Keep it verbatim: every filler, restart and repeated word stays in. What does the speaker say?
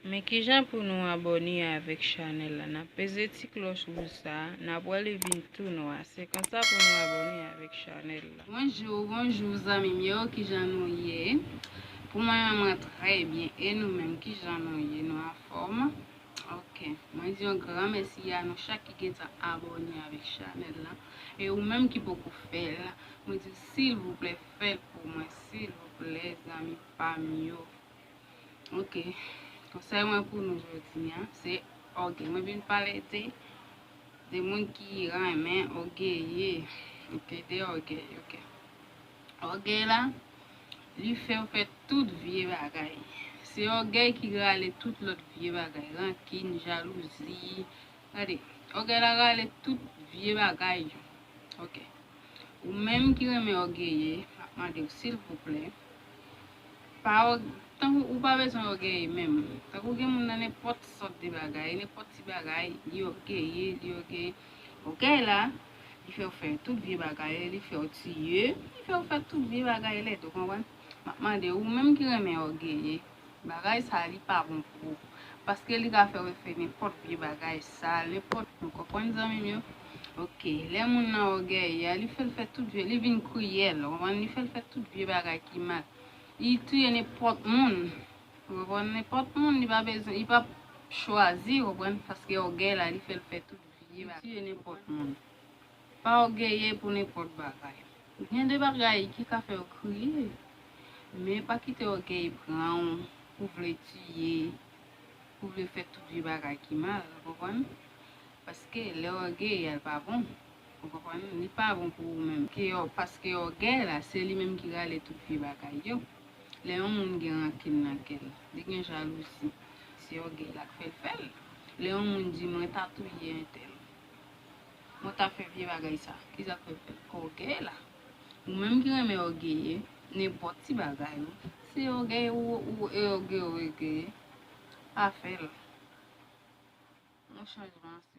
Men kijan pou nou abòne avèk chanèl la? N ap peze ti klòch wouj sa a, n ap wè li vin tou nwa. Se konsa pou nou abòne avèk chanèl la. Bonjou, bonjou zanmi m yo, kijan nou ye? Pou mwen menm, mwen trè byen. E nou menm, kijan nou ye? Nou anfòm? Ok. Mwen di yon gran mèsi a nou chak ki gentan abòne avèk chanèl la. E ou menm ki poko fè l, mwen di w, silvouplè, fè l pou mwen, silvouplè, zanmi pa m yo. Ok. Konsèy mwen pou nou jodi a, se ògèy. Mwen vin pale de, de moun ki renmen ògeye. Ok, de ògèy, ok. Ògèy la, li fè w fè tout vye bagay. Se ògèy ki rale tout lòt vye bagay. Rankin, jalouzi. Gade, ògèy la rale tout vye bagay yo. Ok. Ou menm ki renmen ògeye, m ap mande w, silvouplè, pa òg-, tankou ou pa bezwen ògeye menm. Tankou gen moun nan nenpòt sòt de bagay, nenpòt ti bagay, li ògeye, li ògeye. Ògèy la, li fè w fè tout vye bagay, li fè w tiye, li fè w fè tout vye bagay lèd, ou konprann? M ap mande w, ou menm ki renmen ògeye, bagay sa a, li pa bon pou ou. Paske li ka fè w fè nenpòt vye bagay sal, nenpòt, ou konprann, zanmi m yo? Ok, lè moun nan ògeye a, li fè l fè tout vye, li vin kriyèl, ou konprann? Li fè l fè tout vye bagay ki mal. Li tiye nenpòt moun, ou konprann? Nenpòt moun, li pa bezwen, li pa chwazi, ou konprann? Paske ògèy la, li fè l fè tout vye bagay. Li tiye nenpòt moun. Pa ògeye pou nenpòt bagay. Gen de bagay ki ka fè w kriye, men pa kite ògèy pran w pou vle tiye, pou vle fè tout vye bagay ki mal, ou konprann? Paske lè ògèy a, l pa bon, ou konprann? Li pa bon pou ou menm. Ke, paske ògèy la, se li menm ki rale tout vye bagay yo. Lè yon moun gen rankin nan kè l, li gen jalouzi, se ògèy la k fè l fè l. Lè yon moun di, "Mwen ta touye entèl, mwen ta fè vye bagay sa," kisa k fè l fè l? Ògèy la. Ou menm ki renmen ògeye, nenpòt ti bagay, wi. Se ògèy ou, ou, e ògèy ou ògeye, pa fè l. Yon chanjman.